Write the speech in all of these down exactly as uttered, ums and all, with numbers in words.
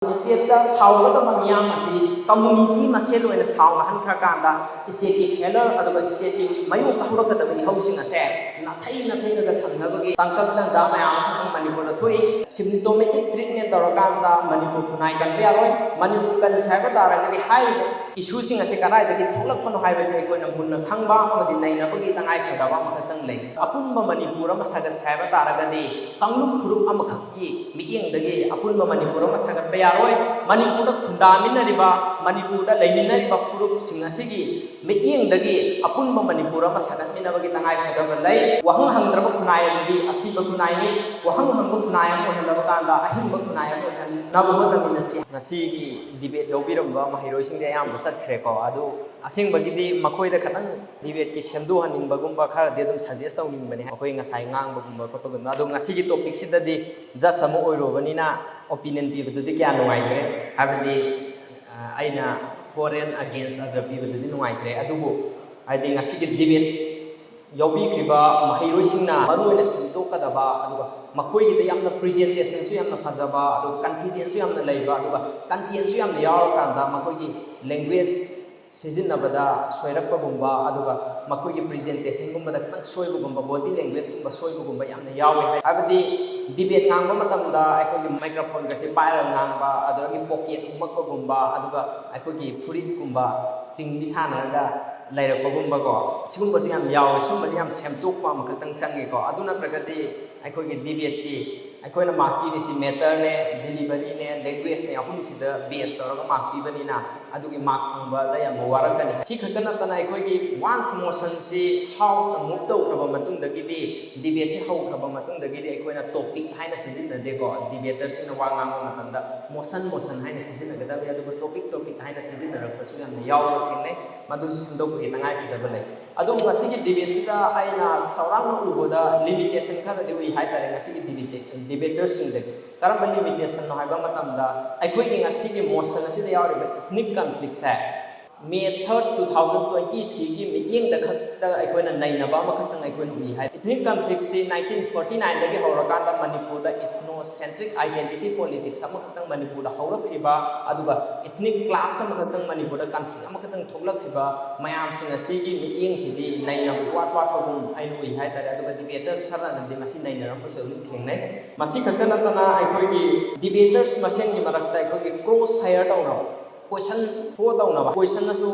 ꯁ꯭ꯇꯦꯠꯇ ꯁꯥꯎꯒꯗꯕ ꯃꯤꯌꯥꯝ ꯑꯁꯤ ꯀꯝꯃꯨꯅꯤꯇꯤ ꯃꯁꯦꯜ ꯑꯣꯏꯅ ꯁꯥꯎꯅꯍꯟꯈ꯭ꯔꯀꯥꯟꯗ ꯁ꯭ꯇꯦꯠꯀꯤ ꯐꯦꯂꯔ ꯑꯗꯨꯒ ꯁ꯭ꯇꯦꯠꯀꯤ ꯃꯥꯌꯣꯛꯇ ꯍꯧꯔꯛꯀꯗꯕ ꯏꯍꯧꯁꯤꯡ ꯑꯁꯦ ꯅꯥꯊꯩ ꯅꯥꯊꯩꯔꯒ ꯊꯝꯅꯕꯒꯤ ꯇꯥꯡꯀꯛ ꯇꯥꯟꯖꯥ ꯃꯌꯥꯝ ꯑꯃ ꯃꯅꯤꯄꯨꯔꯗ ꯊꯣꯛꯏ꯫ ꯁꯤꯝꯇꯣꯃꯦꯇꯤꯛ ꯇ꯭ꯔꯤꯠꯃꯦꯟ ꯇꯧꯔꯀꯥꯟꯗ ꯃꯅꯤꯄꯨꯔ ꯈꯨꯟꯅꯥꯏ ꯀꯟꯕ ꯌꯥꯔꯣꯏ꯫ ꯃꯅꯤꯄꯨꯔ ꯀꯟꯁꯦ ꯍꯥꯏꯕ ꯇꯥꯔꯒꯗꯤ ꯍꯥꯏꯔꯤꯕ ꯏꯁꯨꯁꯤꯡ ꯑꯁꯤ ꯀꯗꯥꯏꯗꯒꯤ ꯊꯣꯛꯂꯛꯄꯅꯣ ꯍꯥꯏꯕꯁꯤ ꯑꯩꯈꯣꯏꯅ ꯃꯨꯟꯅ ꯈꯪꯕ ꯑꯃꯗꯤ ꯅꯩꯅꯕꯒꯤ ꯇꯉꯥꯏꯐꯗꯕ ꯑꯃꯈꯛꯇꯪ ꯂꯩ꯫ ꯑꯄꯨꯟꯕ ꯃꯅꯤꯄꯨꯔ ꯑꯃ ꯁꯥꯒꯠꯁꯦ ꯍꯥꯏꯕ ꯇꯥꯔꯒꯗꯤ ꯀꯥꯡꯂꯨꯞ ꯐꯨꯔꯨꯞ ꯑꯃꯈꯛꯀꯤ ꯃꯤꯠꯌꯦꯡꯗꯒꯤ ꯑꯄꯨꯟꯕ ꯃꯅꯤꯄꯨꯔ ꯑꯃ ꯁꯥꯒꯠꯄ ꯌꯥꯔꯣꯏ꯫ ꯃꯅꯤꯄꯨꯔꯗ ꯈꯨꯟꯗꯥꯃꯤꯟꯅꯔꯤꯕ, ꯃꯅꯤꯄꯨꯔꯗ ꯂꯩꯃꯤꯟꯅꯔꯤꯕ ꯐꯨꯔꯨꯞꯁꯤꯡ ꯑꯁꯤꯒꯤ ꯃꯤꯠꯌꯦꯡꯗꯒꯤ ꯑꯄꯨꯟꯕ ꯃꯅꯤꯄꯨꯔ ꯑꯃ ꯁꯥꯒꯠꯃꯤꯟꯅꯕꯒꯤ ꯇꯉꯥꯏꯐꯗꯕ ꯂꯩ꯫ ꯋꯥꯍꯪ ꯍꯪꯗ꯭ꯔꯕ ꯈꯨꯟꯅꯥꯏ ꯑꯗꯨꯗꯤ ꯑꯁꯤꯕ ꯈꯨꯟꯅꯥꯏꯅꯤ꯫ ꯋꯥꯍꯪ ꯍꯪꯕ ꯈꯨꯟꯅꯥꯏ ꯑꯃ ꯑꯣꯏꯍꯜꯂꯕ ꯀꯥꯟꯗ ꯑꯍꯤꯡꯕ ꯈꯨꯟꯅꯥꯏ ꯑꯃ ꯑꯣꯏꯍꯟꯅꯕ ꯍꯣꯠꯅꯃꯤꯟꯅꯁꯤ꯫ ꯉꯁꯤꯒꯤ ꯗꯤꯕꯦꯠ ꯂꯧꯕꯤꯔꯝꯕ ꯃꯍꯩꯔꯣꯏꯁꯤꯡꯗꯤ ꯑꯌꯥꯝꯕ ꯆꯠꯈ꯭ꯔꯦꯀꯣ꯫ ꯑꯗꯨ ꯑꯁꯦꯡꯕꯒꯤꯗꯤ ꯃꯈꯣꯏꯗ ꯈꯇꯪ ꯗꯤꯕꯦꯠꯀꯤ ꯁꯦꯝꯗꯣꯛꯍꯟꯅꯤꯡꯕꯒꯨꯝꯕ ꯈꯔꯗꯤ ꯑꯗꯨꯝ ꯁꯖꯦꯁ ꯇꯧꯅꯤꯡꯕꯅꯦ, ꯃꯈꯣꯏ ꯉꯁꯥꯏ ꯉꯥꯡꯕꯒꯨꯝꯕ ꯈꯣꯠꯄꯒꯨꯝꯕ꯫ ꯑꯗꯣ ꯉꯁꯤꯒꯤ ꯇꯣꯄꯤꯛꯁꯤꯗꯗꯤ ꯖꯁ ꯑꯃ ꯑꯣꯏꯔꯨꯕꯅꯤꯅ ꯑꯣꯄꯤꯅꯤꯌꯟ ꯄꯤꯕꯗꯨꯗꯤ ꯀꯌꯥ ꯅꯨꯡꯉꯥꯏꯇ꯭ꯔꯦ꯫ ꯍꯥꯏꯕꯗꯤ, ꯑ, ꯑꯩꯅ for and against ꯑꯗꯨ ꯄꯤꯕꯗꯨꯗꯤ ꯅꯨꯡꯉꯥꯏꯇ꯭ꯔꯦ꯫ ꯑꯗꯨꯕꯨ ꯍꯥꯏꯗꯤ ꯉꯁꯤꯒꯤ ꯗꯤꯕꯦꯠ ꯌꯥꯎꯕꯤꯈ꯭ꯔꯤꯕ ꯃꯍꯩꯔꯣꯏꯁꯤꯡꯅ ꯃꯔꯨꯑꯣꯏꯅ ꯁꯦꯝꯗꯣꯛꯀꯗꯕ, ꯑꯗꯨꯒ ꯃꯈꯣꯏꯒꯤꯗ ꯌꯥꯝꯅ ꯄ꯭ꯔꯖꯦꯟꯇꯦꯁꯟꯁꯨ ꯌꯥꯝꯅ ꯐꯖꯕ, ꯑꯗꯨꯒ ꯀꯟꯐꯤꯗꯦꯟꯁꯁꯨ ꯌꯥꯝꯅ ꯂꯩꯕ, ꯑꯗꯨꯒ ꯀꯟꯇꯦꯟꯁꯨ ꯌꯥꯝꯅ ꯌꯥꯎꯔꯀꯥꯟꯗ ꯃꯈꯣꯏꯒꯤ ꯂꯦꯡꯒ꯭ꯋꯦꯖ ꯁꯤꯖꯤꯟꯅꯕꯗ ꯁꯣꯏꯔꯛꯄꯒꯨꯝꯕ, ꯑꯗꯨꯒ ꯃꯈꯣꯏꯒꯤ ꯄ꯭ꯔꯖꯦꯟꯇꯦꯁꯟꯒꯨꯝꯕꯗ ꯈꯤꯇꯪ ꯁꯣꯏꯕꯒꯨꯝꯕ, ꯕꯣꯗꯤ ꯂꯦꯡꯒ꯭ꯋꯦꯖꯀꯨꯝꯕ ꯁꯣꯏꯕꯒꯨꯝꯕ ꯌꯥꯝꯅ ꯌꯥꯎꯋꯦ꯫ ꯍꯥꯏꯕꯗꯤ ꯗꯤꯕꯦꯠ ꯉꯥꯡꯕ ꯃꯇꯝꯗ ꯑꯩꯈꯣꯏꯒꯤ ꯃꯥꯏꯀ꯭ꯔꯣꯐꯣꯟꯒꯁꯦ ꯄꯥꯏꯔꯒ ꯉꯥꯡꯕ, ꯑꯗꯒꯤ ꯄꯣꯀꯦꯠ ꯍꯨꯝꯃꯛꯄꯒꯨꯝꯕ, ꯑꯗꯨꯒ ꯑꯩꯈꯣꯏꯒꯤ ꯐꯨꯔꯤꯠꯀꯨꯝꯕ ꯆꯤꯡꯕꯤ ꯁꯥꯟꯅꯔꯒ ꯂꯩꯔꯛꯄꯒꯨꯝꯕꯀꯣ, ꯁꯤꯒꯨꯝꯕꯁꯨ ꯌꯥꯝ ꯌꯥꯎꯋꯦ꯫ ꯁꯤꯒꯨꯝꯕꯁꯦ ꯌꯥꯝ ꯁꯦꯝꯗꯣꯛꯄ ꯑꯃꯈꯛꯇꯪ ꯆꯪꯉꯦꯀꯣ꯫ ꯑꯗꯨ ꯅꯠꯇ꯭ꯔꯒꯗꯤ ꯑꯩꯈꯣꯏꯒꯤ ꯗꯤꯕꯦꯠꯀꯤ ꯑꯩꯈꯣꯏꯅ ꯃꯥꯔꯛ ꯄꯤꯔꯤꯁꯤ ꯃꯦꯇꯔꯅꯦ, ꯗꯤꯂꯤꯚꯔꯤꯅꯦ, ꯂꯦꯡꯒ꯭ꯋꯦꯖꯅꯦ, ꯑꯍꯨꯝꯁꯤꯗ ꯕꯦꯁ ꯇꯧꯔꯒ ꯃꯥꯔꯛ ꯄꯤꯕꯅꯤꯅ ꯑꯗꯨꯒꯤ ꯃꯥꯔꯛ ꯐꯪꯕꯗ ꯌꯥꯝꯅ ꯋꯥꯔꯛꯀꯅꯤ꯫ ꯁꯤ ꯈꯛꯇ ꯅꯠꯇꯅ ꯑꯩꯈꯣꯏꯒꯤ ꯋꯥꯟꯁ ꯃꯣꯁꯟꯁꯤ ꯍꯥꯎꯁꯇ ꯃꯨꯚ ꯇꯧꯈ꯭ꯔꯕ ꯃꯇꯨꯡꯗꯒꯤꯗꯤ, ꯗꯤꯕꯦꯠꯁꯤ ꯍꯧꯈ꯭ꯔꯕ ꯃꯇꯨꯡꯗꯒꯤꯗꯤ ꯑꯩꯈꯣꯏꯅ ꯇꯣꯄꯤꯛ ꯍꯥꯏꯅ ꯁꯤꯖꯤꯟꯅꯗꯦꯀꯣ꯫ ꯗꯤꯕꯦꯇꯔꯁꯤꯡꯅ ꯋꯥ ꯉꯥꯡꯕ ꯃꯇꯝꯗ ꯃꯣꯁꯟ ꯃꯣꯁꯟ ꯍꯥꯏꯅ ꯁꯤꯖꯤꯟꯅꯒꯗꯕꯅꯤ, ꯑꯗꯨꯒ ꯇꯣꯄꯤꯛ ꯇꯣꯄꯤꯛ ꯍꯥꯏꯅ ꯁꯤꯖꯤꯟꯅꯔꯛꯄꯁꯨ ꯌꯥꯝꯅ ꯌꯥꯎꯕ ꯊꯦꯡꯅꯩ꯫ ꯃꯗꯨꯁꯨ ꯁꯦꯝꯗꯣꯛꯄꯒꯤ ꯇꯉꯥꯏꯐꯗꯕ ꯂꯩ꯫ ꯑꯗꯨꯕꯨ ꯉꯁꯤꯒꯤ ꯗꯤꯕꯦꯠꯁꯤꯗ ꯑꯩꯅ ꯆꯥꯎꯔꯥꯛꯅ ꯎꯕꯗ ꯂꯤꯃꯤꯇꯦꯁꯟ ꯈꯔꯗꯤ ꯎꯏ ꯍꯥꯏꯇꯥꯔꯦ ꯉꯁꯤꯒꯤ ꯗꯤꯕꯦꯇꯦ-, ꯗꯤꯕꯦꯇꯔꯁꯤꯡꯗꯒꯤ꯫ ꯀꯔꯝꯕ ꯂꯤꯃꯤꯇꯦꯁꯟꯅꯣ ꯍꯥꯏꯕ ꯃꯇꯝꯗ, ꯑꯩꯈꯣꯏꯒꯤ ꯉꯁꯤꯒꯤ ꯃꯣꯁꯟ ꯑꯁꯤꯗ ꯌꯥꯎꯔꯤꯕ ethnic ꯀꯟꯐ꯭ꯂꯤꯛꯁꯦ May third, two thousand twenty three ꯒꯤ ꯃꯤꯠꯌꯦꯡꯗ ꯈꯛꯇ ꯑꯩꯈꯣꯏꯅ ꯅꯩꯅꯕ ꯑꯃꯈꯛꯇꯪ ꯑꯩꯈꯣꯏꯅ ꯎꯏ ꯍꯥꯏ꯫ Ethnic conflict ꯁꯤ nineteen forty nine ꯗꯒꯤ ꯍꯧꯔꯀꯥꯟꯗ ꯃꯅꯤꯄꯨꯔꯗ ethnocentric identity politics ꯑꯃꯈꯛꯇꯪ ꯃꯅꯤꯄꯨꯔꯗ ꯍꯧꯔꯛꯈꯤꯕ, ꯑꯗꯨꯒ ethnic clash ꯑꯃꯈꯛꯇꯪ ꯃꯅꯤꯄꯨꯔꯗ conflict ꯑꯃꯈꯛꯇꯪ ꯊꯣꯛꯂꯛꯈꯤꯕ ꯃꯌꯥꯝꯁꯤꯡ ꯑꯁꯤꯒꯤ ꯃꯤꯠꯌꯦꯡꯁꯤꯗꯤ ꯅꯩꯅꯕ ꯏꯋꯥꯠ ꯋꯥꯠꯄꯒꯨꯝ ꯑꯩꯅ ꯎꯏ ꯍꯥꯏꯇꯥꯔꯦ꯫ ꯑꯗꯨꯒ debaters ꯈꯔꯅꯗꯤ ꯃꯁꯤ ꯅꯩꯅꯔꯝꯕꯁꯨ ꯑꯗꯨꯝ ꯊꯦꯡꯅꯩ꯫ ꯃꯁꯤ ꯈꯛꯇ ꯅꯠꯇꯅ ꯑꯩꯈꯣꯏꯒꯤ debaters ꯃꯁꯦꯟꯒꯤ ꯃꯔꯛꯇ ꯑꯩꯈꯣꯏꯒꯤ cross fire ꯇꯧꯅꯕ, question throw ꯇꯧꯅꯕ, question ꯅꯁꯨ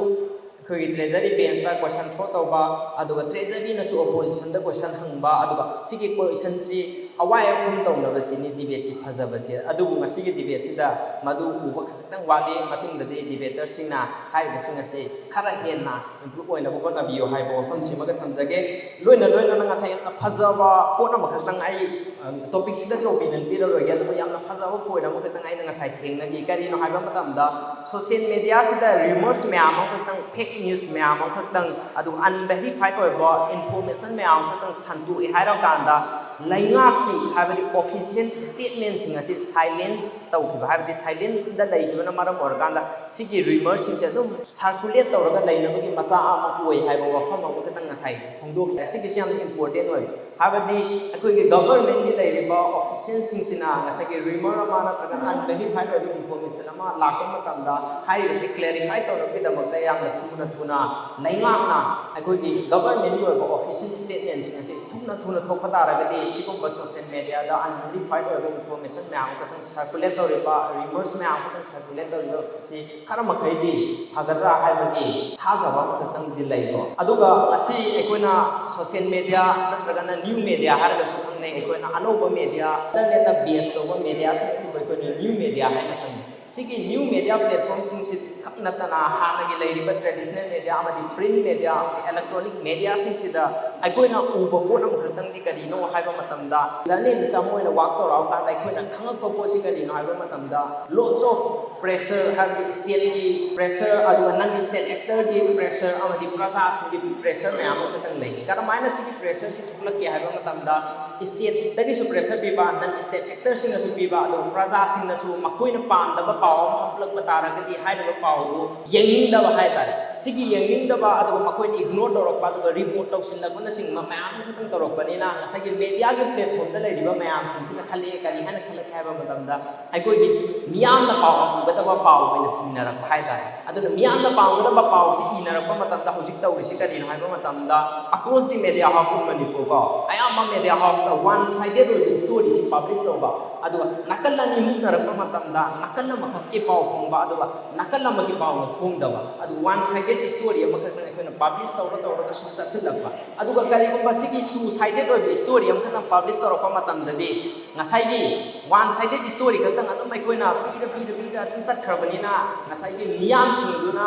ꯑꯩꯈꯣꯏꯒꯤ treasury bench ꯇ question throw ꯇꯧꯕ, ꯑꯗꯨꯒ treasury ꯅꯁꯨ opposition ꯗ question ꯍꯪꯕ, ꯑꯗꯨꯒ ꯁꯤꯒꯤ question ꯁꯤ ꯑꯋꯥꯏ ꯑꯈꯨꯝ ꯇꯧꯅꯕꯁꯤꯅꯤ debate ꯀꯤ ꯐꯖꯕꯁꯦ꯫ ꯑꯗꯨꯕꯨ ꯉꯁꯤꯒꯤ debate ꯁꯤꯗ ꯃꯗꯨ ꯎꯕ ꯈꯖꯤꯛꯇꯪ ꯋꯥꯠꯂꯤ꯫ ꯃꯇꯨꯡꯗꯗꯤ debater ꯁꯤꯡꯅ ꯍꯥꯏꯔꯤꯕꯁꯤꯡ ꯑꯁꯤ ꯈꯔ ꯍꯦꯟꯅ improve ꯑꯣꯏꯅꯕ ꯍꯣꯠꯅꯕꯤꯌꯨ ꯍꯥꯏꯕ ꯋꯥꯐꯝꯁꯤꯃꯒ ꯊꯝꯖꯒꯦ꯫ ꯂꯣꯏꯅ ꯂꯣꯏꯅꯅ ꯉꯁꯥꯏ ꯌꯥꯝꯅ ꯐꯖꯕ ꯄꯣꯠ ꯑꯃꯈꯛꯇꯪ ꯑꯩ, ꯑ, topic ꯁꯤꯗꯗꯤ opinion ꯄꯤꯔꯔꯣꯏꯒꯦ, ꯑꯗꯨꯒ ꯌꯥꯝꯅ ꯐꯖꯕ point ꯑꯃꯈꯛꯇꯪ ꯑꯩꯅ ꯉꯁꯥꯏ ꯊꯦꯡꯅꯈꯤ꯫ ꯀꯔꯤꯅꯣ ꯍꯥꯏꯕ ꯃꯇꯝꯗ social media ꯁꯤꯗ rumors ꯃꯌꯥꯝ ꯑꯃꯈꯛꯇꯪ, fake news ꯃꯌꯥꯝ ꯑꯃꯈꯛꯇꯪ, ꯑꯗꯨꯒ unverified ꯑꯣꯏꯕ information ꯃꯌꯥꯝ ꯑꯃꯈꯛꯇꯪ ꯁꯟꯗꯣꯛꯑꯦ ꯍꯥꯏꯔꯀꯥꯟꯗ ꯂꯩꯉꯥꯛꯀꯤ, ꯍꯥꯏꯕꯗꯤ official statement ꯁꯤꯡ ꯑꯁꯤ silence ꯇꯧꯈꯤꯕ, ꯍꯥꯏꯕꯗꯤ silent ꯗ ꯂꯩꯈꯤꯕꯅ ꯃꯔꯝ ꯑꯣꯏꯔꯀꯥꯟꯗ ꯁꯤꯒꯤ rumor ꯁꯤꯡꯁꯦ ꯑꯗꯨꯝ circulate ꯇꯧꯔꯒ ꯂꯩꯅꯕꯒꯤ ꯃꯆꯥꯛ ꯑꯃ ꯑꯣꯏ ꯍꯥꯏꯕ ꯋꯥꯐꯝ ꯑꯃꯈꯛꯇꯪ ꯉꯁꯥꯏ ꯐꯣꯡꯗꯣꯛꯈꯤ꯫ ꯑꯁꯤꯒꯤꯁꯤ ꯌꯥꯝꯅ important ꯑꯣꯏ꯫ ꯍꯥꯏꯕꯗꯤ ꯑꯩꯈꯣꯏꯒꯤ government ꯀꯤ ꯂꯩꯔꯤꯕ official ꯁꯤꯡꯁꯤꯅ ꯉꯁꯥꯏꯒꯤ rumor ꯑꯃ ꯅꯠꯇ꯭ꯔꯒ unverified ꯑꯣꯏꯕ information ꯑꯃ ꯂꯥꯛꯄ ꯃꯇꯝꯗ ꯍꯥꯏꯔꯤꯕꯁꯤ clarify ꯇꯧꯅꯕꯒꯤꯗꯃꯛꯇ ꯌꯥꯝꯅ ꯊꯨꯅ ꯊꯨꯅ ꯂꯩꯉꯥꯛꯅ ꯑꯩꯈꯣꯏꯒꯤ government ꯀꯤ ꯑꯣꯏꯕ official statement ꯁꯤꯡ ꯑꯁꯤ ꯊꯨꯅ ꯊꯨꯅ ꯊꯣꯛꯄ ꯇꯥꯔꯒꯗꯤ ꯁꯤꯒꯨꯝꯕ social media ꯗ unverified ꯑꯣꯏꯕ information ꯃꯌꯥꯝ ꯑꯃꯈꯛꯇꯪ circulate ꯇꯧꯔꯤꯕ, rumors ꯃꯌꯥꯝ ꯑꯃꯈꯛꯇꯪ circulate ꯇꯧꯔꯤꯕ ꯑꯁꯤ ꯈꯔ ꯃꯈꯩꯗꯤ ꯐꯒꯗ꯭ꯔꯥ ꯍꯥꯏꯕꯒꯤ ꯊꯥꯖꯕ ꯑꯃꯈꯛꯇꯪꯗꯤ ꯂꯩꯀꯣ꯫ ꯑꯗꯨꯒ ꯑꯁꯤ ꯑꯩꯈꯣꯏꯅ social media ꯅꯠꯇ꯭ꯔꯒꯅ new media ꯍꯥꯏꯔꯒꯁꯨ ꯈꯪꯅꯩ꯫ ꯑꯩꯈꯣꯏꯅ ꯑꯅꯧꯕ media, internet ꯇ base ꯇꯧꯕ media ꯁꯤꯡ ꯑꯁꯤꯕꯨ ꯑꯩꯈꯣꯏꯅ new media ꯍꯥꯏꯅ ꯈꯪꯅꯩ꯫ ꯁꯤꯒꯤ new media platform ꯁꯤꯡꯁꯤ ꯈꯛ ꯅꯠꯇꯅ ꯍꯥꯟꯅꯒꯤ ꯂꯩꯔꯤꯕ traditional media ꯑꯃꯗꯤ print media ꯑꯃꯗꯤ electronic media ꯁꯤꯡꯁꯤꯗ ꯑꯩꯈꯣꯏꯅ ꯎꯕ ꯄꯣꯠ ꯑꯃꯈꯛꯇꯪꯗꯤ ꯀꯔꯤꯅꯣ ꯍꯥꯏꯕ ꯃꯇꯝꯗ, ꯖꯔꯅꯦꯜꯗ ꯆꯪꯕ ꯑꯣꯏꯅ ꯋꯥꯛ ꯇꯧꯔꯛꯑꯀꯥꯟꯗ ꯑꯩꯈꯣꯏꯅ ꯈꯪꯉꯛꯄ ꯄꯣꯠꯁꯤ ꯀꯔꯤꯅꯣ ꯍꯥꯏꯕ ꯃꯇꯝꯗ, lots of pressure, ꯍꯥꯏꯕꯗꯤ state-ꯀꯤ pressure, ꯑꯗꯨꯒ non state actor-ꯒꯤ pressure, ꯑꯃꯗꯤ ꯄ꯭ꯔꯖꯥꯁꯤꯡꯒꯤ pressure ꯃꯌꯥꯝ ꯑꯃꯈꯛꯇꯪ ꯂꯩ꯫ ꯀꯔꯝꯍꯥꯏꯅ ꯁꯤꯒꯤ pressure-ꯁꯤ ꯊꯣꯛꯂꯛꯀꯦ ꯍꯥꯏꯕ ꯃꯇꯝꯗ, state-ꯇꯒꯤꯁꯨ pressure ꯄꯤꯕ, non state actor-ꯁꯤꯡꯅꯁꯨ ꯄꯤꯕ, ꯑꯗꯨꯒ ꯄ꯭ꯔꯖꯥꯁꯤꯡꯅꯁꯨ ꯃꯈꯣꯏꯅ ꯄꯥꯝꯗꯕ ꯄꯥꯎ ꯑꯃ ꯍꯥꯞꯂꯛꯄ ꯇꯥꯔꯒꯗꯤ ꯍꯥꯏꯔꯤꯕ ꯄꯥꯎꯗꯨ ꯌꯦꯡꯅꯤꯡꯗꯕ ꯍꯥꯏꯇꯥꯔꯦ꯫ ꯁꯤꯒꯤ ꯌꯦꯡꯅꯤꯡꯗꯕ, ꯑꯗꯨꯒ ꯃꯈꯣꯏꯅ ignore ꯇꯧꯔꯛꯄ, ꯑꯗꯨꯒ report ꯇꯧꯁꯤꯜꯂꯛꯄꯅꯆꯤꯡꯕ ꯃꯌꯥꯝ ꯑꯃꯈꯛꯇꯪ ꯇꯧꯔꯛꯄꯅꯤꯅ, ꯉꯁꯥꯏꯒꯤ media-ꯒꯤ platform-ꯗ ꯂꯩꯔꯤꯕ ꯃꯌꯥꯝꯁꯤꯡꯁꯤꯅ ꯈꯜꯂꯛꯑꯦ, ꯀꯔꯤ ꯍꯥꯏꯅ ꯈꯜꯂꯛꯀꯦ ꯍꯥꯏꯕ ꯃꯇꯝꯗ, ꯑꯩꯈꯣꯏꯒꯤ ꯃꯤꯌꯥꯝꯅ ꯄꯥꯎ ꯍꯪꯒꯗꯕ ꯄꯥꯎ ꯑꯣꯏꯅ ꯊꯤꯅꯔꯛꯄ ꯍꯥꯏꯇꯥꯔꯦ꯫ ꯑꯗꯨꯅ ꯃꯤꯌꯥꯝꯅ ꯄꯥꯝꯒꯗꯕ ꯄꯥꯎꯁꯤ ꯏꯅꯔꯛꯄ ꯃꯇꯝꯗ ꯍꯧꯖꯤꯛ ꯇꯧꯔꯤꯁꯤ ꯀꯔꯤꯅꯣ ꯍꯥꯏꯕ ꯃꯇꯝꯗ, across the media house in Manipur ꯀꯣ, ꯑꯌꯥꯝꯕ media house-ꯇ one sided ꯑꯣꯏꯕ story-ꯁꯤ publish ꯇꯧꯕ, ꯑꯗꯨꯒ ꯅꯥꯀꯜ ꯑꯅꯤ ꯃꯨꯛꯅꯔꯛꯄ ꯃꯇꯝꯗ ꯅꯥꯀꯜ ꯑꯃꯈꯛꯀꯤ ꯄꯥꯎ ꯐꯣꯡꯕ, ꯑꯗꯨꯒ ꯅꯥꯀꯜ ꯑꯃꯒꯤ ꯄꯥꯎꯅ ꯐꯣꯡꯗꯕ, ꯑꯗꯨ one sided story ꯑꯃꯈꯛꯇꯪ ꯑꯩꯈꯣꯏꯅ publish ꯇꯧꯔ ꯇꯧꯔꯒ ꯁꯨꯝ ꯆꯠꯁꯤꯜꯂꯛꯄ꯫ ꯑꯗꯨꯒ ꯀꯔꯤꯒꯨꯝꯕ ꯁꯤꯒꯤ two sided ꯑꯣꯏꯕ story ꯑꯃꯈꯛꯇꯪ publish ꯇꯧꯔꯛꯄ ꯃꯇꯝꯗꯗꯤ, ꯉꯁꯥꯏꯒꯤ one sided story ꯈꯛꯇꯪ ꯑꯗꯨꯝ ꯑꯩꯈꯣꯏꯅ ꯄꯤꯔ ꯄꯤꯔ ꯄꯤꯔ ꯑꯗꯨꯝ ꯆꯠꯈ꯭ꯔꯕꯅꯤꯅ, ꯉꯁꯥꯏꯒꯤ ꯃꯤꯌꯥꯝꯁꯤꯡꯗꯨꯅ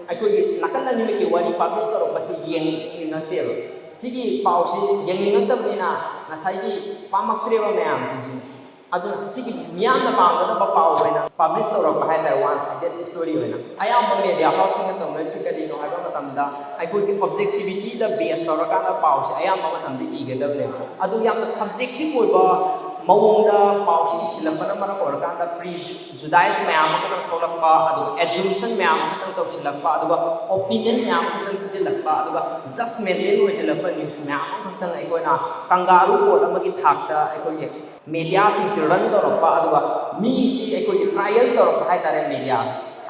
ꯑꯩꯈꯣꯏꯒꯤ ꯅꯥꯀꯜ ꯑꯅꯤꯃꯛꯀꯤ ꯋꯥꯔꯤ publish ꯇꯧꯔꯛꯄꯁꯤ ꯌꯦꯡꯅꯤꯡꯉꯛꯇꯦꯕ꯫ ꯁꯤꯒꯤ ꯄꯥꯎꯁꯤ ꯌꯦꯡꯅꯤꯡꯉꯛꯇꯕꯅꯤꯅ ꯉꯁꯥꯏꯒꯤ ꯄꯥꯝꯃꯛꯇ꯭ꯔꯦꯕ ꯃꯌꯥꯝꯁꯤꯡꯁꯤꯅ꯫ ꯑꯗꯨꯅ ꯁꯤꯒꯤ ꯃꯤꯌꯥꯝꯅ ꯄꯥꯝꯒꯗꯕ ꯄꯥꯎ ꯑꯣꯏꯅ publish ꯇꯧꯔꯛꯄ ꯍꯥꯏꯇꯥꯔꯦ, one sided story ꯑꯣꯏꯅ꯫ ꯑꯌꯥꯝꯕ media house-ꯁꯤꯡꯅ ꯇꯧꯅꯔꯤꯁꯤ ꯀꯔꯤꯅꯣ ꯍꯥꯏꯕ ꯃꯇꯝꯗ, ꯑꯩꯈꯣꯏꯒꯤ objectivity-ꯗ base ꯇꯧꯔꯀꯥꯟꯗ ꯄꯥꯎꯁꯦ ꯑꯌꯥꯝꯕ ꯃꯇꯝꯗ ꯏꯒꯗꯕꯅꯦꯕ꯫ ꯑꯗꯨ ꯌꯥꯝꯅ subjective ꯑꯣꯏꯕ ꯃꯑꯣꯡꯗ ꯄꯥꯎꯁꯤ ꯏꯁꯤꯜꯂꯛꯄꯅ ꯃꯔꯝ ꯑꯣꯏꯔꯀꯥꯟꯗ prejudice ꯃꯌꯥꯝ ꯑꯃꯈꯛꯇꯪ ꯊꯣꯛꯂꯛꯄ, ꯑꯗꯨꯒ assumption ꯃꯌꯥꯝ ꯑꯃꯈꯛꯇꯪ ꯇꯧꯁꯤꯜꯂꯛꯄ, ꯑꯗꯨꯒ opinion ꯃꯌꯥꯝ ꯑꯃꯈꯛꯇꯪ ꯄꯤꯁꯤꯜꯂꯛꯄ, ꯑꯗꯨꯒ judgmental ꯑꯣꯏꯁꯤꯜꯂꯛꯄ news ꯃꯌꯥꯝ ꯑꯃꯈꯛꯇꯪ ꯑꯩꯈꯣꯏꯅ ꯀꯪꯒꯥꯔꯨ ꯀꯣꯠ ꯑꯃꯒꯤ ꯊꯥꯛꯇ ꯑꯩꯈꯣꯏꯒꯤ media-ꯁꯤꯡꯁꯤ run ꯇꯧꯔꯛꯄ, ꯑꯗꯨꯒ ꯃꯤꯁꯤ ꯑꯩꯈꯣꯏꯒꯤ trial ꯇꯧꯔꯛꯄ ꯍꯥꯏꯇꯥꯔꯦ media꯫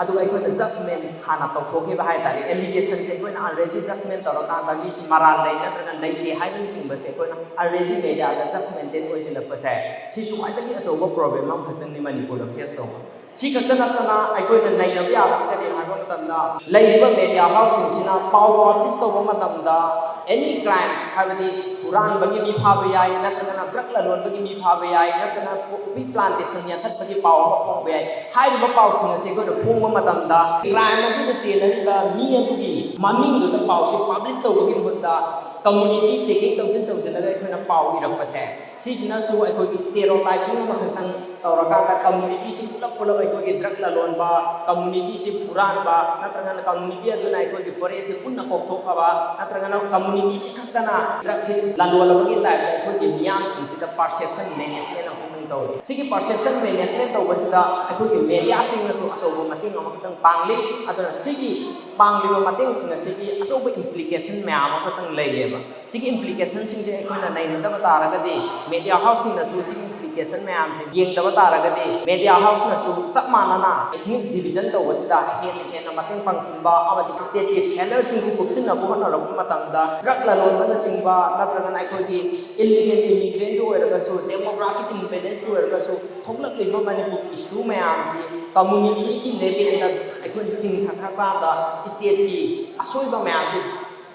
ꯑꯗꯨꯒ ꯑꯩꯈꯣꯏꯅ judgment ꯍꯥꯟꯅ ꯇꯧꯊꯣꯛꯈꯤꯕ ꯍꯥꯏꯇꯥꯔꯦ, allegation-ꯁꯦ ꯑꯩꯈꯣꯏꯅ already judgment ꯇꯧꯔꯀꯥꯟꯗ ꯃꯤꯁꯤ ꯃꯔꯥꯜ ꯂꯩ ꯅꯠꯇ꯭ꯔꯒ ꯂꯩꯇꯦ ꯍꯥꯏꯕꯅꯆꯤꯡꯕꯁꯦ ꯑꯩꯈꯣꯏꯅ already media-ꯗ judgmental ꯑꯣꯏꯁꯤꯜꯂꯛꯄꯁꯦ, ꯁꯤꯁꯨ ꯈ꯭ꯋꯥꯏꯗꯒꯤ ꯑꯆꯧꯕ problem ꯑꯃꯈꯛꯇꯪꯅꯤ ꯃꯅꯤꯄꯨꯔꯗ face ꯇꯧꯕ꯫ ꯁꯤ ꯈꯛꯇ ꯅꯠꯇꯅ ꯑꯩꯈꯣꯏꯅ ꯅꯩꯅꯕ ꯌꯥꯕꯁꯤ ꯀꯔꯤꯅꯣ ꯍꯥꯏꯕ ꯃꯇꯝꯗ, ꯂꯩꯔꯤꯕ media house-ꯁꯤꯡꯁꯤꯅ ꯄꯥꯎ publish ꯇꯧꯕ ꯃꯇꯝꯗ any crime, ꯍꯥꯏꯕꯗꯤ ꯍꯨꯔꯥꯟꯕꯒꯤ ꯃꯤ ꯐꯥꯕ ꯌꯥꯏ, ꯅꯠꯇ꯭ꯔꯒꯅ ꯗ꯭ꯔꯒ ꯂꯂꯣꯟꯕꯒꯤ ꯃꯤ ꯐꯥꯕ ꯌꯥꯏ, ꯅꯠꯇ꯭ꯔꯒꯅ ꯄꯣꯄꯤ ꯄ꯭ꯂꯥꯟꯇꯦꯁꯟ ꯌꯥꯟꯊꯠꯄꯒꯤ ꯄꯥꯎ ꯑꯃ ꯐꯣꯡꯕ ꯌꯥꯏ꯫ ꯍꯥꯏꯔꯤꯕ ꯄꯥꯎꯁꯤꯡ ꯑꯁꯤ ꯑꯩꯈꯣꯏꯅ ꯐꯣꯡꯕ ꯃꯇꯝꯗ ꯀ꯭ꯔꯥꯏꯝ ꯑꯗꯨꯗ ꯆꯦꯟꯅꯔꯤꯕ ꯃꯤ ꯑꯗꯨꯒꯤ ꯃꯃꯤꯡꯗꯨꯗ ꯄꯥꯎꯁꯤ ꯄꯕ꯭ꯂꯤꯁ ꯇꯧꯕꯒꯤ ꯃꯍꯨꯠꯇ ꯀꯝꯃꯨꯅꯤꯇꯤ ꯇꯦꯒꯤꯡ ꯇꯧꯁꯤꯟ ꯇꯧꯁꯤꯜꯂꯒ ꯑꯩꯈꯣꯏꯅ ꯄꯥꯎ ꯏꯔꯛꯄꯁꯦ, ꯁꯤꯁꯤꯅꯁꯨ ꯑꯩꯈꯣꯏꯒꯤ ꯁ꯭ꯇꯦꯔꯤꯑꯣꯇꯥꯏꯄꯤꯡ ꯑꯃꯈꯛꯇꯪ ꯇꯧꯔꯀꯥꯟꯗ ꯀꯝꯃꯨꯅꯤꯇꯤꯁꯤ ꯄꯨꯂꯞ ꯄꯨꯂꯞ ꯑꯩꯈꯣꯏꯒꯤ ꯗ꯭ꯔꯒ ꯂꯂꯣꯟꯕ, ꯀꯝꯃꯨꯅꯤꯇꯤꯁꯤ ꯍꯨꯔꯥꯟꯕ, ꯅꯠꯇ꯭ꯔꯒꯅ ꯀꯝꯃꯨꯅꯤꯇꯤ ꯑꯗꯨꯅ ꯑꯩꯈꯣꯏꯒꯤ ꯐꯣꯔꯦꯁꯁꯤ ꯄꯨꯟꯅ ꯀꯣꯛꯊꯣꯛꯑꯕ, ꯅꯠꯇ꯭ꯔꯒꯅ ꯀꯝꯃꯨꯅꯤꯇꯤꯁꯤ ꯈꯛꯇꯅ ꯗ꯭ꯔꯒꯁꯤ ꯂꯂꯣꯜꯂꯕꯒꯤ ꯇꯥꯏꯞꯇ ꯑꯩꯈꯣꯏꯒꯤ ꯃꯤꯌꯥꯝꯁꯤꯡꯁꯤꯗ ꯄꯔꯁꯦꯞꯁꯟ ꯃꯦꯅꯦꯖꯃꯦꯟ ꯑꯃꯈꯛꯇꯪ ꯇꯧꯔꯤ꯫ ꯁꯤꯒꯤ ꯄꯔꯁꯦꯞꯁꯟ ꯃꯦꯅꯦꯖꯃꯦꯟ ꯇꯧꯕꯁꯤꯗ ꯑꯩꯈꯣꯏꯒꯤ ꯃꯦꯗꯤꯌꯥꯁꯤꯡꯅꯁꯨ ꯑꯆꯧꯕ ꯃꯇꯦꯡ ꯑꯃꯈꯛꯇꯪ ꯄꯥꯡꯂꯤ꯫ ꯑꯗꯨꯅ ꯁꯤꯒꯤ ꯄꯥꯡꯂꯤꯕ ꯃꯇꯦꯡꯁꯤꯡ ꯑꯁꯤꯒꯤ ꯑꯆꯧꯕ ꯏꯝꯄ꯭ꯂꯤꯀꯦꯁꯟ ꯃꯌꯥꯝ ꯑꯃꯈꯛꯇꯪ ꯂꯩꯔꯦꯕ꯫ ꯁꯤꯒꯤ ꯏꯝꯄ꯭ꯂꯤꯀꯦꯁꯟꯁꯤꯡꯁꯦ ꯑꯩꯈꯣꯏꯅ ꯅꯩꯅꯗꯕ ꯇꯥꯔꯒꯗꯤ, ꯃꯦꯗꯤꯌꯥ ꯍꯥꯎꯁꯁꯤꯡꯅꯁꯨ ꯁꯤꯒꯤ ꯏꯝꯄ꯭ꯂꯤꯀꯦꯁꯟ ꯃꯌꯥꯝꯁꯦ ꯌꯦꯡꯗꯕ ꯇꯥꯔꯒꯗꯤ, ꯃꯦꯗꯤꯌꯥ ꯍꯥꯎꯁꯅꯁꯨ ꯆꯞ ꯃꯥꯟꯅꯅ ꯏꯊꯅꯤꯛ ꯗꯤꯚꯤꯖꯟ ꯇꯧꯕꯁꯤꯗ ꯍꯦꯟꯅ ꯍꯦꯟꯅ ꯃꯇꯦꯡ ꯄꯥꯡꯁꯤꯟꯕ ꯑꯃꯗꯤ ꯁ꯭ꯇꯦꯠꯀꯤ ꯐꯦꯂꯔꯁꯤꯡꯁꯤ ꯀꯨꯞꯁꯤꯟꯅꯕ ꯍꯣꯠꯅꯔꯛꯄ ꯃꯇꯝꯗ, ꯗ꯭ꯔꯒ ꯂꯂꯣꯟꯕꯅꯆꯤꯡꯕ ꯅꯠꯇ꯭ꯔꯒꯅ ꯑꯩꯈꯣꯏꯒꯤ ꯏꯜꯂꯤꯒꯦꯜ ꯏꯃꯤꯒ꯭ꯔꯦꯟꯒꯤ ꯑꯣꯏꯔꯒꯁꯨ, ꯗꯦꯃꯣꯒ꯭ꯔꯥꯐꯤꯛ ꯏꯝꯕꯦꯂꯦꯟꯁꯀꯤ ꯑꯣꯏꯔꯒꯁꯨ, ꯊꯣꯛꯂꯛꯂꯤꯕ ꯃꯅꯤꯄꯨꯔꯒꯤ ꯏꯁꯨ ꯃꯌꯥꯝꯁꯤ ꯀꯝꯃꯨꯅꯤꯇꯤꯒꯤ ꯂꯦꯚꯦꯜꯗ ꯑꯩꯈꯣꯏꯅ ꯆꯤꯡꯊꯈ꯭ꯔꯀꯥꯟꯗ ꯁ꯭ꯇꯦꯠꯀꯤ ꯑꯁꯣꯏꯕ ꯃꯌꯥꯝꯁꯤ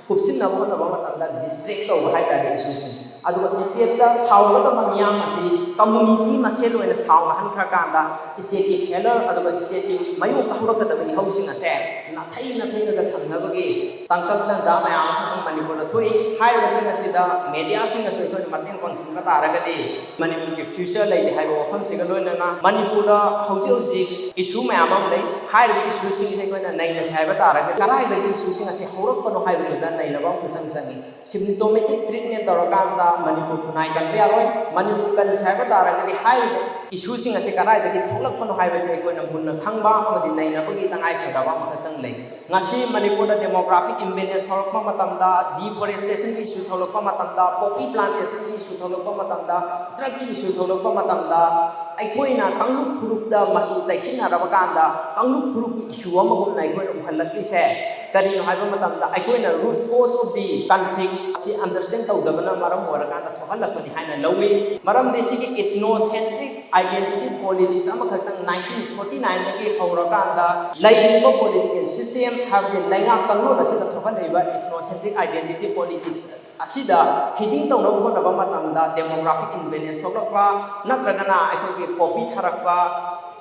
ꯀꯨꯞꯁꯤꯟꯅꯕ ꯍꯣꯠꯅꯕ ꯃꯇꯝꯗ ꯗꯤꯁꯇ꯭ꯔꯦꯛ ꯇꯧꯕ ꯍꯥꯏꯇꯥꯔꯦ ꯏꯁꯨꯁꯤꯡꯁꯦ꯫ ꯑꯗꯨꯒ ꯁ꯭ꯇꯦꯠꯇ ꯁꯥꯎꯒꯗꯕ ꯃꯤꯌꯥꯝ ꯑꯁꯤ ꯀꯝꯃꯨꯅꯤꯇꯤ ꯃꯁꯦꯜ ꯑꯣꯏꯅ ꯁꯥꯎꯅꯍꯟꯈ꯭ꯔꯀꯥꯟꯗ ꯁ꯭ꯇꯦꯠꯀꯤ ꯐꯦꯂꯔ ꯑꯗꯨꯒ ꯁ꯭ꯇꯦꯠꯀꯤ ꯃꯥꯌꯣꯛꯇ ꯍꯧꯔꯛꯀꯗꯕ ꯏꯍꯧꯁꯤꯡ ꯑꯁꯦ ꯅꯥꯊꯩ ꯅꯥꯊꯩꯔꯒ ꯊꯝꯅꯕꯒꯤ ꯇꯥꯡꯀꯛ ꯇꯥꯟꯖꯥ ꯃꯌꯥꯝ ꯑꯃ ꯃꯅꯤꯄꯨꯔꯗ ꯊꯣꯛꯏ꯫ ꯍꯥꯏꯔꯤꯕꯁꯤꯡ ꯑꯁꯤꯗ ꯃꯦꯗꯤꯌꯥꯁꯤꯡꯅꯁꯨ ꯑꯩꯈꯣꯏꯅ ꯃꯇꯦꯡ ꯄꯥꯡꯁꯤꯟꯕ ꯇꯥꯔꯒꯗꯤ ꯃꯅꯤꯄꯨꯔꯒꯤ ꯐ꯭ꯌꯨꯆꯔ ꯂꯩꯇꯦ ꯍꯥꯏꯕ ꯋꯥꯐꯝꯁꯤꯒ ꯂꯣꯏꯅꯅ ꯃꯅꯤꯄꯨꯔꯗ ꯍꯧꯖꯤꯛ ꯍꯧꯖꯤꯛ ꯏꯁꯨ ꯃꯌꯥꯝ ꯑꯃ ꯂꯩ꯫ ꯍꯥꯏꯔꯤꯕ ꯏꯁꯨꯁꯤꯡꯁꯦ ꯑꯩꯈꯣꯏꯅ ꯅꯩꯅꯁꯦ ꯍꯥꯏꯕ ꯇꯥꯔꯒꯗꯤ ꯀꯗꯥꯏꯗꯒꯤ ꯏꯁꯨꯁꯤꯡ ꯑꯁꯤ ꯍꯧꯔꯛꯄꯅꯣ ꯍꯥꯏꯕꯗꯨꯗ ꯅꯩꯅꯕ ꯑꯃꯈꯛꯇꯪ ꯆꯪꯉꯤ꯫ ꯁꯤꯝꯇꯣꯃꯦꯇꯤꯛ ꯇ꯭ꯔꯤꯠꯃꯦꯟ ꯇꯧꯔꯀꯥꯟꯗ ꯃꯅꯤꯄꯨꯔ ꯈꯨꯟꯅꯥꯏ ꯀꯟꯕ ꯌꯥꯔꯣꯏ꯫ ꯃꯅꯤꯄꯨꯔ ꯀꯟꯁꯦ ꯍꯥꯏꯕ ꯇꯥꯔꯒꯗꯤ ꯍꯥꯏꯔꯤꯕ ꯏꯁꯨꯁꯤꯡ ꯑꯁꯤ ꯀꯗꯥꯏꯗꯒꯤ ꯊꯣꯛꯂꯛꯄꯅꯣ ꯍꯥꯏꯕꯁꯦ ꯑꯩꯈꯣꯏꯅ ꯃꯨꯟꯅ ꯈꯪꯕ ꯑꯃꯗꯤ ꯅꯩꯅꯕꯒꯤ ꯇꯉꯥꯏꯐꯗꯕ ꯑꯃꯈꯛꯇꯪ ꯂꯩ꯫ ꯉꯁꯤ ꯃꯅꯤꯄꯨꯔꯗ ꯗꯦꯃꯣꯒ꯭ꯔꯥꯐꯤꯛ ꯏꯝꯕꯦꯂꯦꯟꯁ ꯊꯣꯛꯂꯛꯄ ꯃꯇꯝꯗ, ꯗꯤꯐꯣꯔꯦꯁꯇꯦꯁꯟꯒꯤ ꯏꯁꯨ ꯊꯣꯛꯂꯛꯄ ꯃꯇꯝꯗ, ꯄꯣꯄꯤ ꯄ꯭ꯂꯥꯟꯇꯦꯁꯟꯒꯤ ꯏꯁꯨ ꯊꯣꯛꯂꯛꯄ ꯃꯇꯝꯗ, ꯗ꯭ꯔꯒꯀꯤ ꯏꯁꯨ ꯊꯣꯛꯂꯛꯄ ꯃꯇꯝꯗ, ꯑꯩꯈꯣꯏꯅ ꯀꯥꯡꯂꯨꯞ ꯐꯨꯔꯨꯞꯇ ꯃꯆꯨ ꯇꯩꯁꯤꯟꯅꯔꯕ ꯀꯥꯟꯗ ꯀꯥꯡꯂꯨꯞ ꯐꯨꯔꯨꯞꯀꯤ ꯏꯁꯨ ꯑꯃꯒꯨꯝꯅ ꯑꯩꯈꯣꯏꯅ ꯎꯍꯜꯂꯛꯂꯤꯁꯦ ꯀꯔꯤꯅꯣ ꯍꯥꯏꯕ ꯃꯇꯝꯗ, ꯑꯩꯈꯣꯏꯅ root cause of the conflict ꯑꯁꯤ understand ꯇꯧꯗꯕꯅ ꯃꯔꯝ ꯑꯣꯏꯔꯀꯥꯟꯗ ꯊꯣꯛꯍꯜꯂꯛꯄꯅꯤ ꯍꯥꯏꯅ ꯂꯧꯏ꯫ ꯃꯔꯝꯗꯤ ꯁꯤꯒꯤ ethnocentric Identity politics ꯑꯃꯈꯛꯇꯪ nineteen forty nine ꯗꯒꯤ ꯍꯧꯔꯀꯥꯟꯗ ꯂꯩꯔꯤꯕ political system, ꯍꯥꯏꯕꯗꯤ ꯂꯩꯉꯥꯛ ꯀꯥꯡꯂꯣꯟ ꯑꯁꯤꯗ ꯊꯣꯛꯍꯜꯂꯛꯏꯕ ethnocentric identity politics ꯑꯁꯤꯗ fitting ꯇꯧꯅꯕ ꯍꯣꯠꯅꯕ ꯃꯇꯝꯗ demographic imbalance ꯊꯣꯛꯂꯛꯄ, ꯅꯠꯇ꯭ꯔꯒꯅ ꯑꯩꯈꯣꯏꯒꯤ poppy ꯊꯥꯔꯛꯄ,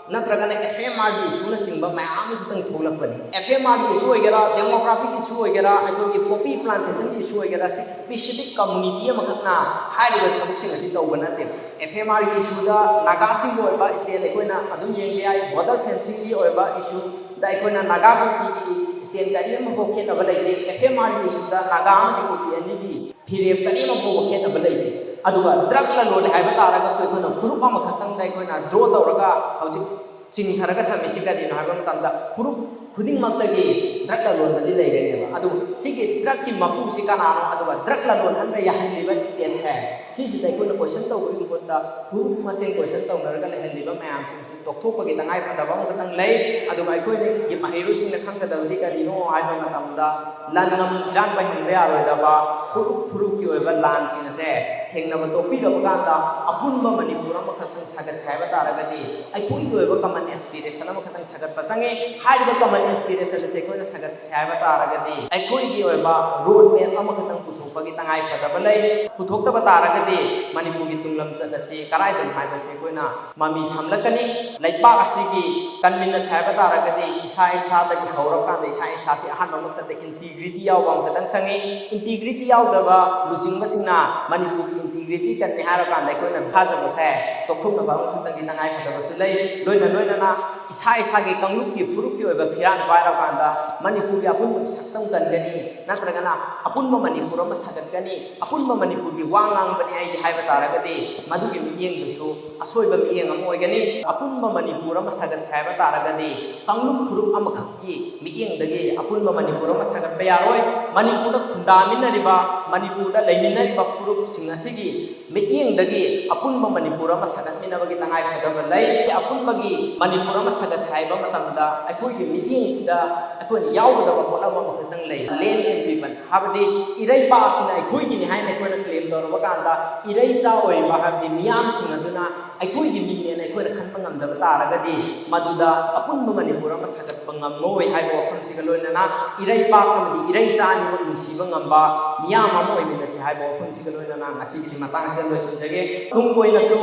ꯅꯠꯇ꯭ꯔꯒꯅ F M R ꯒꯤ issue ꯅꯆꯤꯡꯕ ꯃꯌꯥꯝ ꯑꯃ ꯈꯛꯇꯪ ꯊꯣꯛꯂꯛꯄꯅꯤ꯫ F M R ꯒꯤ issue ꯑꯣꯏꯒꯦꯔꯥ, demographic issue ꯑꯣꯏꯒꯦꯔꯥ, ꯑꯩꯈꯣꯏꯒꯤ poppy plantation ꯒꯤ issue ꯑꯣꯏꯒꯦꯔꯥ, ꯁꯤ specific community ꯑꯃꯈꯛꯅ ꯍꯥꯏꯔꯤꯕ ꯊꯕꯛꯁꯤꯡ ꯑꯁꯤ ꯇꯧꯕ ꯅꯠꯇꯦ꯫ F M R ꯒꯤ issue ꯗ ꯅꯥꯒꯥꯁꯤꯡꯒꯤ ꯑꯣꯏꯕ stand ꯑꯩꯈꯣꯏꯅ ꯑꯗꯨꯝ ꯌꯦꯡꯕ ꯌꯥꯏ, border fencing ꯒꯤ ꯑꯣꯏꯕ issue ꯗ ꯑꯩꯈꯣꯏꯅ ꯅꯥꯒꯥ ꯀꯨꯀꯤꯒꯤ stand ꯀꯔꯤ ꯑꯃꯐꯥꯎ ꯈꯦꯠꯅꯕ ꯂꯩꯇꯦ꯫ F M R ꯒꯤ issue ꯗ ꯅꯥꯒꯥ ꯑꯃꯗꯤ ꯀꯨꯀꯤ ꯑꯅꯤꯒꯤ ꯐꯤꯔꯦꯞ ꯀꯔꯤꯃ ꯐꯥꯎꯕ ꯈꯦꯠꯅꯕ ꯂꯩꯇꯦ꯫ ꯑꯗꯨꯒ drug ꯂꯂꯣꯜꯂꯦ ꯍꯥꯏꯕ ꯇꯥꯔꯒꯁꯨ ꯑꯩꯈꯣꯏꯅ ꯐꯨꯔꯨꯞ ꯑꯃꯈꯛꯇꯪꯗ ꯑꯩꯈꯣꯏꯅ draw ꯇꯧꯔꯒ ꯍꯧꯖꯤꯛ ꯆꯤꯡꯊꯔꯒ ꯊꯝꯃꯤꯁꯤ ꯀꯔꯤꯅꯣ ꯍꯥꯏꯕ ꯃꯇꯝꯗ ꯐꯨꯔꯨꯞ ꯈꯨꯗꯤꯡꯃꯛꯇꯒꯤ drug ꯂꯂꯣꯟꯕꯗꯤ ꯂꯩꯒꯅꯦꯕ꯫ ꯑꯗꯨ ꯁꯤꯒꯤ drug ꯀꯤ ꯃꯄꯨꯁꯤ ꯀꯅꯥꯅꯣ, ꯑꯗꯨꯒ drug ꯂꯂꯣꯟꯍꯟꯕ ꯌꯥꯍꯜꯂꯤꯕ state ꯁꯦ, ꯁꯤꯁꯤꯗ ꯑꯩꯈꯣꯏꯅ question ꯇꯧꯕꯒꯤ ꯃꯍꯨꯠꯇ ꯐꯨꯔꯨꯞ ꯃꯁꯦꯟ question ꯇꯧꯅꯔꯒ ꯂꯩꯍꯜꯂꯤꯕ ꯃꯌꯥꯝꯁꯤꯡꯁꯤ ꯇꯣꯛꯊꯣꯛꯄꯒꯤ ꯇꯉꯥꯏ ꯐꯗꯕ ꯑꯃꯈꯛꯇꯪ ꯂꯩ꯫ ꯑꯗꯨꯒ ꯑꯩꯈꯣꯏꯅ ꯃꯍꯩꯔꯣꯏꯁꯤꯡꯅ ꯈꯪꯒꯗꯕꯗꯤ ꯀꯔꯤꯅꯣ ꯍꯥꯏꯕ ꯃꯇꯝꯗ ꯂꯟ ꯑꯃꯨꯛ ꯏꯔꯥꯡ ꯄꯥꯏꯍꯟꯕ ꯌꯥꯔꯣꯏꯗꯕ, ꯐꯨꯔꯨꯞ ꯐꯨꯔꯨꯞꯀꯤ ꯑꯣꯏꯕ ꯂꯥꯟꯁꯤꯡ ꯑꯁꯦ ꯊꯦꯡꯅꯕ ꯇꯣꯛꯄꯤꯔꯕ ꯀꯥꯟꯗ ꯑꯄꯨꯟꯕ ꯃꯅꯤꯄꯨꯔ ꯑꯃꯈꯛꯇꯪ ꯁꯥꯒꯠꯁꯦ ꯍꯥꯏꯕ ꯇꯥꯔꯒꯗꯤ ꯑꯩꯈꯣꯏꯒꯤ ꯑꯣꯏꯕ common aspiration ꯑꯃꯈꯛꯇꯪ ꯁꯥꯒꯠꯄ ꯆꯪꯉꯤ꯫ ꯍꯥꯏꯔꯤꯕ common aspiration ꯑꯁꯦ ꯑꯩꯈꯣꯏꯅ ꯁꯥꯒꯠꯁꯦ ꯍꯥꯏꯕ ꯇꯥꯔꯒꯗꯤ ꯑꯩꯈꯣꯏꯒꯤ ꯑꯣꯏꯕ road map ꯑꯃꯈꯛꯇꯪ ꯄꯨꯊꯣꯛꯄꯒꯤ ꯇꯉꯥꯏ ꯐꯗꯕ ꯂꯩ꯫ ꯄꯨꯊꯣꯛꯇꯕ ꯇꯥꯔꯒꯗꯤ ꯃꯅꯤꯄꯨꯔꯒꯤ ꯇꯨꯡꯂꯝꯆꯠ ꯑꯁꯤ ꯀꯗꯥꯏꯗꯅꯣ ꯍꯥꯏꯕꯁꯤ ꯑꯩꯈꯣꯏꯅ ꯃꯃꯤ ꯁꯥꯝꯂꯛꯀꯅꯤ꯫ ꯂꯩꯕꯥꯛ ꯑꯁꯤꯒꯤ ꯀꯟꯃꯤꯟꯅꯁꯦ ꯍꯥꯏꯕ ꯇꯥꯔꯒꯗꯤ ꯏꯁꯥ ꯏꯁꯥꯗꯒꯤ ꯍꯧꯔꯀꯥꯟꯗ ꯏꯁꯥ ꯏꯁꯥꯁꯤ ꯑꯍꯥꯟꯕ ꯃꯛꯇꯗ integrity ꯌꯥꯎꯕ ꯑꯃꯈꯛꯇꯪ ꯆꯪꯉꯤ꯫ Integrity ꯌꯥꯎꯗꯕ ꯂꯨꯆꯤꯡꯕꯁꯤꯡꯅ ꯃꯅꯤꯄꯨꯔꯒꯤ integrity ꯀꯟꯅꯤ ꯍꯥꯏꯔꯀꯥꯟꯗ ꯑꯩꯈꯣꯏꯅ ꯊꯥꯖꯕꯁꯦ ꯇꯣꯛꯊꯣꯛꯅꯕ ꯑꯃꯈꯛꯇꯪꯒꯤ ꯇꯉꯥꯏ ꯐꯗꯕꯁꯨ ꯂꯩ꯫ ꯂꯣꯏꯅ ꯂꯣꯏꯅꯅ ꯏꯁꯥ ꯏꯁꯥꯒꯤ ꯀꯥꯡꯂꯨꯞꯀꯤ ꯐꯨꯔꯨꯞꯀꯤ ꯑꯣꯏꯕ ꯐꯤꯔꯥꯟ ꯄꯥꯏꯔꯀꯥꯟꯗ ꯃꯅꯤꯄꯨꯔꯒꯤ ꯑꯄꯨꯟꯕ ꯁꯛꯇꯝ ꯀꯟꯒꯅꯤ, ꯅꯠꯇ꯭ꯔꯒꯅ ꯑꯄꯨꯟꯕ ꯃꯅꯤꯄꯨꯔ ꯑꯃ ꯁꯥꯒꯠꯀꯅꯤ, ꯑꯄꯨꯟꯕ ꯃꯅꯤꯄꯨꯔꯒꯤ ꯋꯥ ꯉꯥꯡꯕꯅꯤ ꯑꯩꯗꯤ ꯍꯥꯏꯕ ꯇꯥꯔꯒꯗꯤ ꯃꯗꯨꯒꯤ ꯃꯤꯠꯌꯦꯡꯗꯨꯁꯨ ꯑꯁꯣꯏꯕ ꯃꯤꯠꯌꯦꯡ ꯑꯃ ꯑꯣꯏꯒꯅꯤ꯫ ꯑꯄꯨꯟꯕ ꯃꯅꯤꯄꯨꯔ ꯑꯃ ꯁꯥꯒꯠꯁꯦ ꯍꯥꯏꯕ ꯇꯥꯔꯒꯗꯤ ꯀꯥꯡꯂꯨꯞ ꯐꯨꯔꯨꯞ ꯑꯃꯈꯛꯀꯤ ꯃꯤꯠꯌꯦꯡꯗꯒꯤ ꯑꯄꯨꯟꯕ ꯃꯅꯤꯄꯨꯔ ꯑꯃ ꯁꯥꯒꯠꯄ ꯌꯥꯔꯣꯏ꯫ ꯃꯅꯤꯄꯨꯔꯗ ꯈꯨꯟꯗꯥꯃꯤꯟꯅꯔꯤꯕ, ꯃꯅꯤꯄꯨꯔꯗ ꯂꯩꯃꯤꯟꯅꯔꯤꯕ ꯐꯨꯔꯨꯞꯁꯤꯡ ꯑꯁꯤꯒꯤ ꯃꯤꯠꯌꯦꯡꯗꯒꯤ ꯑꯄꯨꯟꯕ ꯃꯅꯤꯄꯨꯔ ꯑꯃ ꯁꯥꯒꯠꯃꯤꯟꯅꯕꯒꯤ ꯇꯉꯥꯏ ꯐꯗꯕ ꯂꯩ꯫ ꯑꯄꯨꯟꯕꯒꯤ ꯃꯅꯤꯄꯨꯔ ꯑꯃ ꯁꯥꯒꯠꯁꯦ ꯍꯥꯏꯕ ꯃꯇꯝꯗ ꯑꯩꯈꯣꯏꯒꯤ ꯃꯤꯠꯌꯦꯡꯁꯤꯗ ꯑꯩꯈꯣꯏꯅ ꯌꯥꯎꯒꯗꯕ ꯄꯣꯠꯂꯝ ꯑꯃꯈꯛꯇꯪ ꯂꯩ, land and people꯫ ꯍꯥꯏꯕꯗꯤ ꯏꯔꯩꯄꯥꯛ ꯑꯁꯤꯅ ꯑꯩꯈꯣꯏꯒꯤꯅꯤ ꯍꯥꯏꯅ ꯑꯩꯈꯣꯏꯅ claim ꯇꯧꯔꯕ ꯀꯥꯟꯗ, ꯏꯔꯩꯆꯥ ꯑꯣꯏꯔꯤꯕ, ꯍꯥꯏꯕꯗꯤ ꯃꯤꯌꯥꯝꯁꯤꯡ ꯑꯗꯨꯅ ꯑꯩꯈꯣꯏꯒꯤ ꯃꯤꯅꯦꯅ ꯑꯩꯈꯣꯏꯅ ꯈꯟꯕ ꯉꯝꯗꯕ ꯇꯥꯔꯒꯗꯤ, ꯃꯗꯨꯗ ꯑꯄꯨꯟꯕ ꯃꯅꯤꯄꯨꯔ ꯑꯃ ꯁꯥꯒꯠꯄ ꯉꯝꯂꯣꯏ ꯍꯥꯏꯕ ꯋꯥꯐꯝꯁꯤꯒ ꯂꯣꯏꯅꯅ, ꯏꯔꯩꯄꯥꯛ ꯑꯃꯗꯤ ꯏꯔꯩꯆꯥ ꯑꯅꯤꯃꯛ ꯅꯨꯡꯁꯤꯕ ꯉꯝꯕ ꯃꯤꯌꯥꯝ ꯑꯃ ꯑꯣꯏꯃꯤꯟꯅꯁꯤ ꯍꯥꯏꯕ ꯋꯥꯐꯝꯁꯤꯒ ꯂꯣꯏꯅꯅ ꯉꯁꯤꯒꯤꯗꯤ ꯃꯇꯥꯡ ꯑꯁꯤꯗ ꯂꯣꯏꯁꯤꯟꯖꯒꯦ꯫ ꯇꯨꯡ ꯀꯣꯏꯅꯁꯨ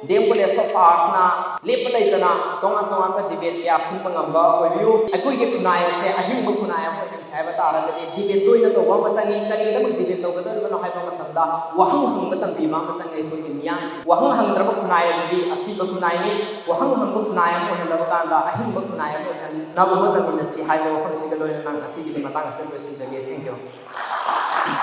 D M College of Arts ꯅ ꯂꯦꯞꯄ ꯂꯩꯇꯅ ꯇꯣꯉꯥꯟ ꯇꯣꯉꯥꯟꯕ debate ꯀꯌꯥ ꯁꯤꯟꯕ ꯉꯝꯕ ꯑꯣꯏꯕꯤꯌꯨ꯫ ꯑꯩꯈꯣꯏꯒꯤ ꯈꯨꯟꯅꯥꯏ ꯑꯁꯦ ꯑꯍꯤꯡꯕ ꯈꯨꯟꯅꯥꯏ ꯑꯃ ꯑꯣꯏꯍꯟꯁꯤ ꯍꯥꯏꯕ ꯇꯥꯔꯒꯗꯤ debate ꯇꯣꯏꯅ ꯇꯧꯕ ꯑꯃ ꯆꯪꯉꯤ꯫ ꯀꯔꯤꯒꯤꯗꯃꯛ debate ꯇꯧꯒꯗꯧꯔꯤꯕꯅꯣ ꯍꯥꯏꯕ ꯃꯇꯝꯗ ꯋꯥꯍꯪ ꯍꯪꯕ ꯇꯝꯕꯤꯕ ꯑꯃ ꯆꯪꯉꯤ ꯑꯩꯈꯣꯏꯒꯤ ꯃꯤꯌꯥꯝꯁꯤꯡ꯫ ꯋꯥꯍꯪ ꯍꯪꯗ꯭ꯔꯕ ꯈꯨꯟꯅꯥꯏ ꯑꯗꯨꯗꯤ ꯑꯁꯤꯕ ꯈꯨꯟꯅꯥꯏꯅꯤ꯫ ꯋꯥꯍꯪ ꯍꯪꯕ ꯈꯨꯟꯅꯥꯏ ꯑꯃ ꯑꯣꯏꯍꯜꯂꯕ ꯀꯥꯟꯗ ꯑꯍꯤꯡꯕ ꯈꯨꯟꯅꯥꯏ ꯑꯃ ꯑꯣꯏꯍꯟꯅꯕ ꯍꯣꯠꯅꯃꯤꯟꯅꯁꯤ ꯍꯥꯏꯕ ꯋꯥꯐꯝꯁꯤꯒ ꯂꯣꯏꯅꯅ ꯉꯁꯤꯒꯤꯗꯤ ꯃꯇꯥꯡ ꯑꯁꯤꯗ ꯂꯣꯏꯁꯤꯟꯖꯒꯦ꯫ Thank you꯫